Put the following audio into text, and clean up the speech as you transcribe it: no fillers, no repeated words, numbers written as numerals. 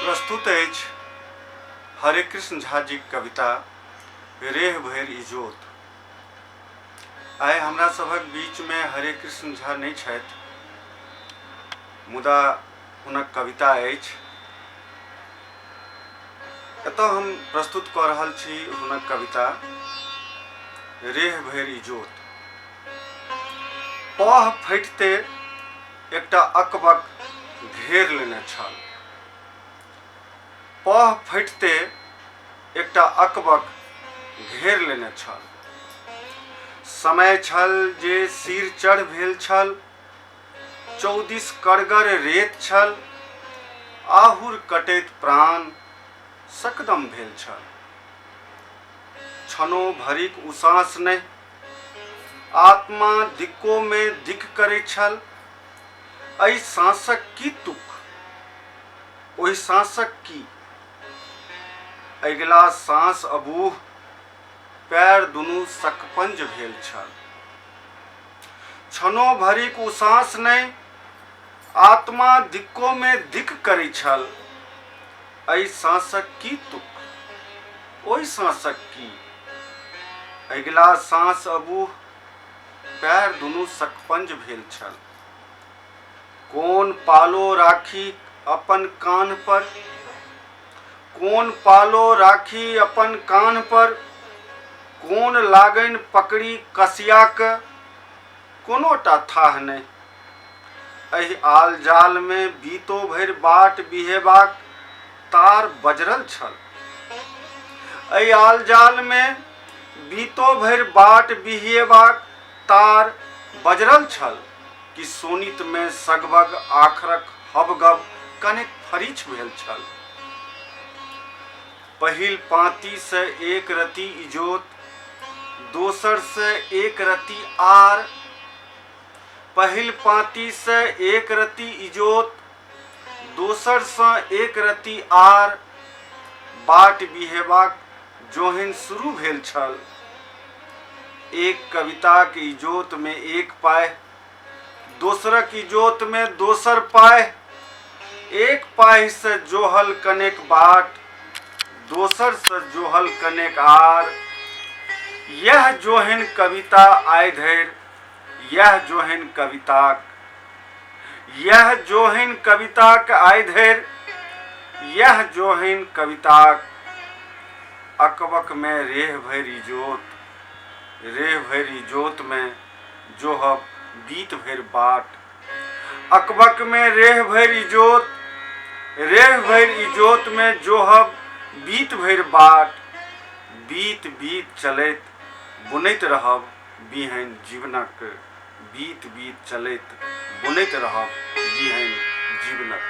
प्रस्तुत अछि हरेकृष्ण झा जीक कविता रेह भरि इजोत। आइ हमरा सभक बीचमे हरेकृष्ण झा नहि छथि, मुदा हुनक कविता अछि। एतऽ हम प्रस्तुत कऽ रहल छी हुनक कविता रेह भरि इजोत। पह फटिते एकटा अकबक घेर लेने छल। पह फटिते एकटा अकबक घेर लेने छल। समय छल जे सिर चढ़ भेल छल, चौदिस कड़गर रेत छल, आहुर कटैत प्राण सकदम भेल छल। क्षणो भरिक उसाँस नहि, आत्मा दिक्कोमे दिक् करैत छल। एहि साँसक की तुक, ओहि साँसक की? अगिला साँस अबूह, पैर दुनू सकपंज भेल छल। क्षणो भरिक उसाँस नहि, आत्मा दिक्कोमे दिक् करैत छल। एहि साँसक की तुक, ओहि साँसक की? अगिला साँस अबूह, पैर दुनू सकपंज भेल छल। कोन पालो राखी अपन कान्ह पर, कोन पालो राखी अपन कान्ह पर, कोन लागनि पकड़ी कसिया के, कोनोटा थाह नहि। एहि आल जाल मे बीतो भरि बाट बिहेबाक तार बजरल छल। एहि आल जाल मे बीतो भरि बाट बिहिएबाक तार बजरल छल कि शोणित मे सगबग आखरक हबगब कनेक फरीछ भेल छल। पहिल पाँती से एक रति इजोत, दोसर से एक रति आर। पहिल पाँती से एक रति इजोत, दोसर सँ एक रति आर। बाट बिहेबाक जोहिन शुरू भेल छल। एक कविताक इजोत मे एक पाय, दोसरक इजोत मे दोसर पाय। एक पाहि से जोहल कनेक बाट, दोसर से जोहल कनेक आर। यह जोहिन कविता आइ धरि, यह जोहिन कविताक, यह जोहिन कविताक आइ धरि, यह जोहिन कविताक। अकबक मे रेह भरि इजोत, रेह भरि इजोत मे जोहब बीत भरि बाट। अकबक मे रेह भरि इजोत, रेह भरि इजोत मे जोहब बीत भरि बाट। बीत बीत चलैत बुनैत रहब बीहनि जीवनक, बीत बीत चलैत बुनैत रहब बीहनि जीवनक।